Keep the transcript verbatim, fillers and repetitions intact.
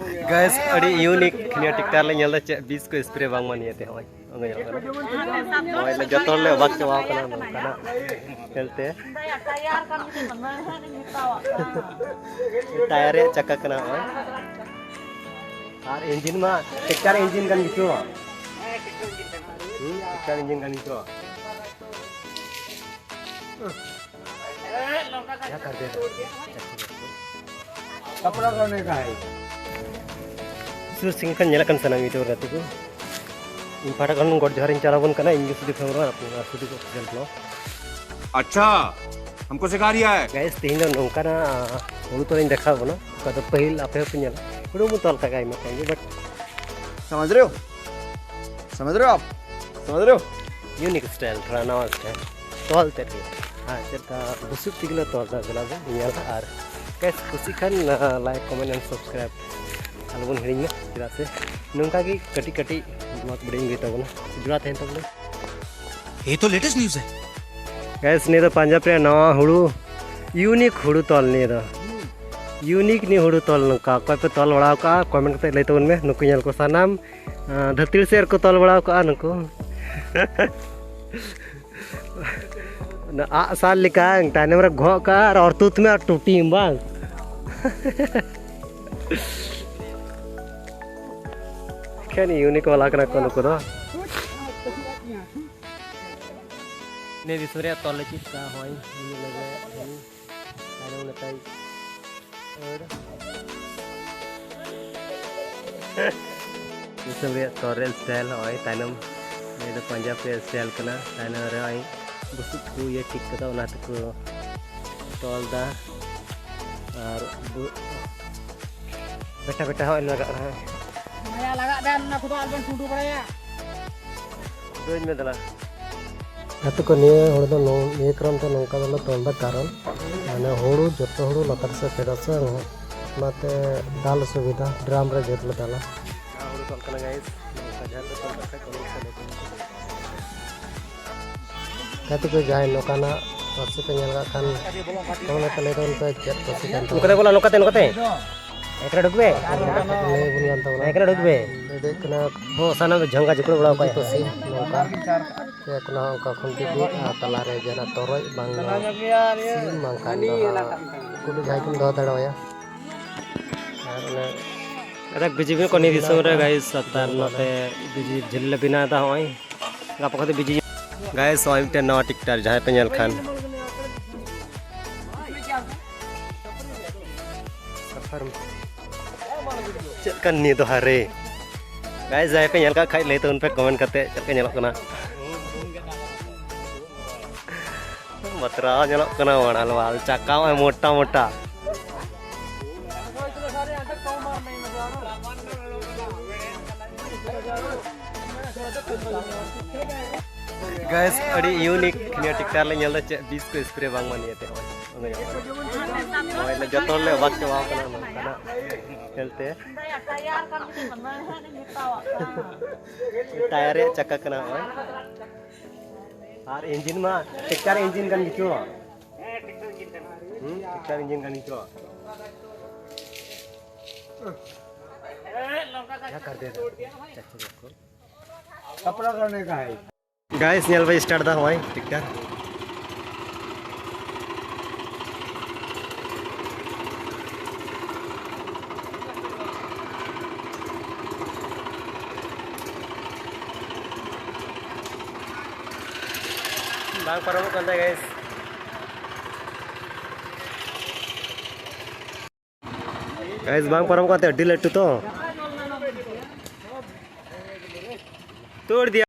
Guys, ᱟᱹᱰᱤ unique ᱱᱤᱭᱟᱹ tractor ᱞᱮ ᱧᱮᱞ ᱮᱫᱟ, ᱪᱮᱫ ᱵᱤᱥ ᱠᱚ ᱥᱯᱨᱮ ᱵᱟᱝᱢᱟ ᱱᱤᱭᱟᱹᱛᱮ᱾ ᱦᱚᱸᱜᱼᱚᱭ ᱦᱚᱸᱜᱼᱚᱭ ᱧᱮᱞᱚᱜ ᱠᱟᱱᱟ, ᱦᱚᱸᱜᱼᱚᱭ ᱞᱮ ᱡᱚᱛᱚ ᱦᱚᱲ ᱞᱮ ᱚᱵᱟᱠ ᱪᱟᱵᱟᱣ ᱠᱟᱱᱟ ᱱᱚᱝᱠᱟᱱᱟᱜ ᱧᱮᱞᱛᱮ᱾ ᱴᱟᱭᱟᱨ ᱨᱮᱭᱟᱜ ᱪᱟᱠᱟ ᱠᱟᱱᱟ ᱦᱚᱸᱜᱼᱚᱭ᱾ ᱟᱨ ᱤᱧᱡᱤᱱ ᱢᱟ ᱴᱨᱟᱠᱴᱟᱨ ᱤᱧᱡᱤᱱ ᱠᱟᱱ ᱜᱮᱪᱚ᱾ ᱦᱩᱸ, ᱴᱨᱟᱠᱴᱟᱨ ᱤᱧᱡᱤᱱ ᱠᱟᱱ ᱜᱮᱪᱚ᱾ ᱠᱟᱯᱲᱟ ᱠᱚ ᱱᱮ ᱠᱟᱦᱟᱭ᱾ ᱥᱩᱨ ᱥᱤᱝ ᱠᱷᱚᱱ ᱧᱮᱞ ᱠᱟᱱ ᱥᱟᱱᱟᱢ ᱤᱭᱩᱴᱩᱵᱟᱨ ᱜᱟᱛᱮ ᱠᱚ, ᱤᱧ ᱯᱟᱦᱴᱟ ᱠᱷᱚᱱ ᱜᱚᱰ ᱡᱚᱦᱟᱨ ᱤᱧ ᱪᱟᱞ ᱟᱵᱚᱱ ᱠᱟᱱᱟ᱾ ᱤᱧ ᱜᱮ ᱥᱩᱫᱤᱯ ᱦᱮᱢᱵᱨᱚᱢ, ᱟᱯᱱᱟᱨ ᱥᱩᱫᱤᱯ ᱚᱯᱷᱤᱥᱤᱭᱟᱞ ᱵᱞᱚᱜ᱾ ᱟᱪᱪᱷᱟ, ᱦᱟᱢᱠᱳ ᱥᱤᱠᱷᱟ ᱨᱤᱭᱟ ᱦᱟᱭ᱾ ᱜᱟᱭᱥ, ᱛᱮᱦᱮᱧ ᱫᱚ ᱱᱚᱝᱠᱟᱱᱟᱜ ᱦᱩᱲᱩ ᱛᱚᱞᱤᱧ ᱫᱮᱠᱷᱟᱣ ᱵᱚᱱᱟ, ᱚᱠᱟ ᱫᱚ ᱯᱟᱹᱦᱤᱞ ᱟᱯᱮ ᱦᱚᱸᱯᱮ ᱧᱮᱞᱟ᱾ ᱦᱩᱲᱩ ᱵᱚᱱ ᱛᱚᱞ ᱠᱟᱜ ᱜᱮ ᱟᱭᱢᱟ ᱠᱚᱢ ᱜᱮ, but ᱥᱚᱢᱟᱡᱽ ᱨᱮ ᱦᱚ? ᱥᱚᱢᱟᱡᱽ ᱨᱮ ᱦᱚ? ᱥᱚᱢᱟᱡᱽ ᱨᱮ ᱦᱚ? ᱤᱭᱩᱱᱤᱠ ᱥᱴᱟᱭᱤᱞ, ᱛᱷᱚᱲᱟ ᱱᱟᱣᱟ ᱥᱴᱟᱭᱤᱞ᱾ ᱛᱚᱞ ᱛᱮᱫ ᱜᱮ᱾ ᱦᱮᱸ, ᱪᱮᱫ ᱞᱮᱠᱟ ᱵᱩᱥᱩᱵ ᱛᱮᱜᱮ ᱞᱮ ᱛᱚᱞ ᱮᱫᱟ, ᱫᱮᱞᱟ ᱵᱚᱱ ᱧᱮᱞᱟ᱾ ᱟᱨ ᱜᱟᱭᱥ, ᱠᱩᱥᱤ ᱠᱷᱟᱱ, ᱟ, ᱞᱟᱭᱤᱠ, ᱠᱚᱢᱮᱱᱴ and ᱥᱟᱵᱥᱠᱨᱟᱭᱤᱵ ᱟᱞᱚᱵᱚᱱ ᱦᱤᱲᱤᱧ ᱢᱟ, ᱪᱮᱫᱟᱜ ᱥᱮ ᱱᱚᱝᱠᱟ ᱜᱮ ᱠᱟᱹᱴᱤᱡ ᱠᱟᱹᱴᱤᱡ ᱵᱞᱚᱜ ᱵᱷᱤᱰᱤᱭᱳ ᱤᱧ ᱟᱹᱜᱩᱭ ᱛᱟᱵᱚᱱᱟ᱾ ᱡᱚᱲᱟ ᱛᱟᱦᱮᱱ ᱛᱟᱵᱚᱱᱟ᱾ ᱭᱮ ᱛᱚ ᱞᱮᱴᱮᱥᱴ ᱱᱤᱭᱩᱡ ᱦᱮ᱾ ᱜᱟᱭᱥ, ᱱᱤᱭᱟᱹ ᱫᱚ ᱯᱟᱧᱡᱟᱵᱽ ᱨᱮᱭᱟᱜ ᱱᱟᱣᱟ ᱦᱩᱲᱩ, ᱤᱭᱩᱱᱤᱠ ᱦᱩᱲᱩ ᱛᱚᱞ ᱱᱤᱭᱟᱹ ᱫᱚ᱾ ᱤᱭᱩᱱᱤᱠ ᱱᱤᱭᱟᱹ ᱦᱩᱲᱩ ᱛᱚᱞ ᱱᱚᱝᱠᱟ᱾ ᱚᱠᱚᱭ ᱯᱮ ᱛᱚᱞ ᱵᱟᱲᱟᱣ ᱠᱟᱜᱼᱟ, ᱠᱚᱢᱮᱱᱴ ᱠᱟᱛᱮ ᱞᱟᱹᱭ ᱛᱟᱵᱚᱱ ᱢᱮ᱾ ᱱᱩᱠᱩ ᱧᱮᱞ ᱠᱚ ᱥᱟᱱᱟᱢ, ᱟᱸ, ᱫᱷᱟᱹᱛᱤᱲ ᱥᱮᱫ ᱨᱮᱠᱚ ᱛᱚᱞ ᱵᱟᱲᱟᱣ ᱠᱟᱜᱼᱟ ᱱᱩᱠᱩ᱾ ᱚᱱᱟ ᱟᱜ ᱥᱟᱨ ᱞᱮᱠᱟ ᱛᱟᱭᱱᱚᱢ ᱨᱮ ᱜᱷᱚᱜ ᱠᱟᱜᱼᱟ ᱟᱨ ᱚᱨ ᱛᱩᱫ ᱢᱮ ᱟᱨ ᱴᱩᱴᱤᱢ ᱵᱟᱝ᱾ ᱮᱠᱷᱮᱱ ᱤᱭᱩᱱᱤᱠ ᱵᱟᱞᱟ ᱠᱟᱱᱟ ᱠᱚ ᱱᱩᱠᱩ ᱫᱚ᱾ ᱱᱤᱭᱟᱹ ᱫᱤᱥᱚᱢ ᱨᱮᱭᱟᱜ ᱛᱚᱞ ᱞᱮ ᱪᱮᱫ ᱠᱟᱜᱼᱟ, ᱦᱚᱸᱜᱼᱚᱭ ᱤᱧ ᱞᱟᱹᱜᱤᱫ ᱦᱟᱹᱱᱤ ᱛᱟᱭᱱᱚᱢ ᱞᱮᱠᱟᱭ ᱟᱹᱲ᱾ ᱫᱤᱥᱚᱢ ᱨᱮᱭᱟᱜ ᱛᱚᱞ ᱨᱮᱭᱟᱜ ᱥᱴᱟᱭᱤᱞ ᱦᱚᱸᱜᱼᱚᱭ ᱛᱟᱭᱱᱚᱢ, ᱱᱤᱭᱟᱹ ᱫᱚ ᱯᱟᱧᱡᱟᱵᱽ ᱨᱮᱭᱟᱜ ᱥᱴᱟᱭᱤᱞ ᱠᱟᱱᱟ᱾ ᱛᱟᱭᱱᱚᱢ ᱨᱮ ᱦᱚᱸᱜᱼᱚᱭ ᱵᱩᱥᱩᱵ ᱠᱚ ᱤᱭᱟᱹ ᱴᱷᱤᱠ ᱠᱟᱫᱟ, ᱚᱱᱟ ᱛᱮᱠᱚ ᱛᱚᱞ ᱫᱟ᱾ ᱟᱨ ᱵᱩ-, ᱵᱮᱴᱟ ᱵᱮᱴᱟ ᱦᱚᱸᱜᱼᱚᱭ ᱞᱟᱜᱟᱜ ᱠᱟᱱᱟ᱾ ᱢᱟᱭᱟ ᱞᱟᱜᱟᱜ ᱫᱟ, ᱚᱱᱟ ᱠᱚᱫᱚ ᱟᱞᱚᱵᱮᱱ ᱴᱩᱰᱩ ᱵᱟᱲᱟᱭᱟ᱾ ᱫᱩᱧ ᱢᱮ ᱫᱮᱞᱟ᱾ ᱜᱟᱛᱮ ᱠᱚ, ᱱᱤᱭᱟᱹ ᱦᱚᱲ ᱫᱚ ᱱᱚ-, ᱱᱤᱭᱟᱹ ᱠᱟᱨᱚᱱ ᱛᱮ ᱱᱚᱝᱠᱟ ᱫᱚᱞᱮ ᱛᱚᱞ ᱫᱟ, ᱠᱟᱨᱚᱱ ᱢᱟᱱᱮ ᱦᱩᱲᱩ, ᱡᱚᱛᱚ ᱦᱩᱲᱩ ᱞᱟᱛᱟᱨ ᱥᱮᱫ ᱯᱷᱮᱰᱚᱜ ᱥᱮ, ᱚᱱᱟᱛᱮ ᱫᱟᱞ ᱚᱥᱩᱵᱤᱫᱷᱟ, ᱰᱨᱟᱢ ᱨᱮ ᱡᱟᱹᱛ ᱞᱮ ᱫᱟᱞᱟ᱾ ᱦᱩᱲᱩ ᱛᱚᱞ ᱠᱟᱱᱟ ᱜᱟᱭᱥ, ᱱᱚᱝᱠᱟ ᱡᱟᱦᱟᱸ ᱛᱮ ᱛᱚᱞ ᱠᱟᱜ ᱠᱷᱟᱡ ᱠᱚ ᱢᱤᱫ ᱥᱮᱫ ᱞᱮ ᱛᱚᱞ ᱠᱟᱜ᱾ ᱜᱟᱛᱮ ᱠᱚ, ᱡᱟᱦᱟᱸᱭ ᱱᱚᱝᱠᱟᱱᱟᱜ ᱯᱟᱹᱨᱥᱤ ᱯᱮ ᱧᱮᱞ ᱠᱟᱜ ᱠᱷᱟᱱ ᱠᱚᱢᱮᱱᱴ ᱠᱟᱛᱮ ᱞᱟᱹᱭ ᱛᱟᱵᱚᱱ ᱯᱮ, ᱪᱮᱫ ᱯᱟᱹᱨᱥᱤ ᱠᱟᱱ ᱛᱟᱵᱚᱱᱟ᱾ ᱱᱚᱝᱠᱟᱛᱮ ᱵᱚᱞᱟ, ᱱᱚᱝᱠᱟᱛᱮ, ᱱᱚᱝᱠᱟᱛᱮ᱾ ᱮᱠᱨᱟ ᱰᱩᱠᱵᱮ᱾ ᱞᱟᱹᱭ ᱟᱵᱚᱱ ᱠᱟᱱ ᱛᱟᱵᱚᱱᱟ᱾ ᱮᱠᱨᱟ ᱰᱩᱠᱵᱮ᱾ ᱞᱟᱹᱭ ᱠᱟᱱᱟ᱾ ᱦᱚᱸ, ᱥᱟᱱᱟᱢ ᱡᱷᱟᱸᱜᱟ ᱡᱩᱠᱲᱟᱹ ᱵᱟᱲᱟᱣ ᱠᱟᱜᱼᱟ᱾ ᱯᱟᱹᱥᱤ ᱱᱚᱝᱠᱟ᱾ ᱥᱮ ᱠᱟᱱᱟ ᱚᱱᱠᱟ ᱠᱷᱩᱱᱴᱤ ᱵᱤᱫ ᱟᱨ ᱛᱟᱞᱟᱨᱮ ᱡᱟᱦᱟᱱᱟᱜ ᱛᱚᱨᱚᱡ ᱵᱟᱝ ᱫᱚ ᱥᱤᱢ ᱵᱟᱝᱠᱷᱟᱱ ᱫᱚ ᱦᱟᱸᱜ ᱠᱩᱰᱩ ᱡᱟᱦᱟᱸᱭ ᱠᱤᱱ ᱫᱚᱦᱚ ᱫᱟᱲᱮᱣᱟᱭᱟ᱾ ᱟᱨ ᱚᱱᱮ ᱟᱨ ᱵᱤᱡᱤ ᱠᱚ ᱱᱤᱭᱟᱹ ᱫᱤᱥᱚᱢ ᱨᱮ ᱜᱟᱭᱤᱥ ᱥᱟᱛᱟᱨ ᱱᱚᱛᱮ ᱵᱤᱡᱤ ᱡᱷᱤᱞ ᱞᱮ ᱵᱮᱱᱟᱣ ᱮᱫᱟ ᱦᱚᱸᱜᱼᱚᱭ᱾ ᱜᱟᱯᱟ ᱠᱷᱚᱱ ᱫᱚ ᱵᱤᱡᱤ᱾ ᱜᱟᱭᱤᱥ ᱦᱚᱸᱜᱼᱚᱭ ᱢᱤᱫᱴᱮᱱ ᱱᱟᱣᱟ ᱴᱤᱠᱴᱟᱨ ᱡᱟᱦᱟᱸᱭ ᱯᱮ ᱧᱮᱞ ᱠᱷᱟᱱ᱾ ᱪᱮᱫ ᱞᱮᱠᱟ ᱱᱤᱭᱟᱹ ᱫᱚ ᱦᱟᱨᱮ? ᱜᱟᱭᱤᱥ ᱡᱟᱦᱟᱸᱭ ᱯᱮ ᱧᱮᱞ ᱠᱟᱜ ᱠᱷᱟᱡ ᱞᱟᱹᱭ ᱛᱟᱵᱚᱱ ᱯᱮ ᱠᱚᱢᱮᱱᱴ ᱠᱟᱛᱮ ᱪᱮᱫ ᱞᱮᱠᱟ ᱧᱮᱞᱚᱜ ᱠᱟᱱᱟ᱾ ᱵᱟᱛᱨᱟᱣ ᱧᱮᱞᱚᱜ ᱠᱟᱱᱟ ᱢᱟᱲᱟᱞ ᱢᱟᱞ ᱪᱟᱠᱟ ᱦᱚᱸᱜᱼᱚᱭ ᱢᱚᱴᱟ ᱢᱚᱴᱟ᱾ ᱜᱟᱭᱤᱥ ᱟᱹᱰᱤ ᱤᱭᱩᱱᱤᱠ ᱱᱤᱭᱟᱹ ᱴᱤᱠᱴᱟᱨ ᱞᱮ ᱧᱮᱞ ᱮᱫᱟ, ᱪᱮᱫ ᱵᱤᱥ ᱠᱚ ᱥᱯᱨᱮ ᱵᱟᱝᱢᱟ ᱱᱤᱭᱟᱹ ᱛᱮ ᱦᱚᱸᱜᱼᱚᱭ᱾ ᱱᱚᱜᱼᱚᱭ ᱞᱮ ᱡᱚᱛᱚ ᱦᱚᱲ ᱞᱮ ᱚᱵᱟᱠ ᱪᱟᱵᱟᱣ ᱠᱟᱱᱟ ᱱᱚᱝᱠᱟᱱᱟᱜ ᱧᱮᱞᱛᱮ᱾ ᱴᱟᱭᱟᱨ ᱨᱮᱭᱟᱜ ᱪᱟᱠᱟ ᱠᱟᱱᱟ ᱦᱚᱸᱜᱼᱚᱭ᱾ ᱟᱨ ᱤᱧᱡᱤᱱ ᱢᱟ ᱴᱮᱠᱴᱟᱨ ᱤᱧᱡᱤᱱ ᱠᱟᱱ ᱜᱮᱪᱚ᱾ ᱦᱩᱸ, ᱴᱮᱠᱴᱟᱨ ᱤᱧᱡᱤᱱ ᱠᱟᱱ ᱜᱮᱪᱚ᱾ क्या कर दे रहा है? चेक करो। कपड़ा करने का है। गाइस, ᱧᱮᱞ ᱵᱟᱭ ᱥᱴᱟᱨᱴ ᱫᱟ ᱦᱚᱸᱜᱼᱚᱭ ᱴᱮᱠᱴᱟᱨ᱾ ᱵᱟᱝ ᱯᱟᱨᱚᱢᱚᱜ ᱠᱟᱱ ᱛᱟᱭᱟ, ᱜᱟᱭᱤᱥ᱾ ᱜᱟᱭᱤᱥ, ᱵᱟᱝ ᱯᱟᱨᱚᱢᱚᱜ ᱠᱟᱱ ᱛᱟᱭᱟ, ᱟᱹᱰᱤ ᱞᱟᱹᱴᱩ ᱛᱚ᱾ ᱛᱳᱲ ᱫᱤᱭᱟ᱾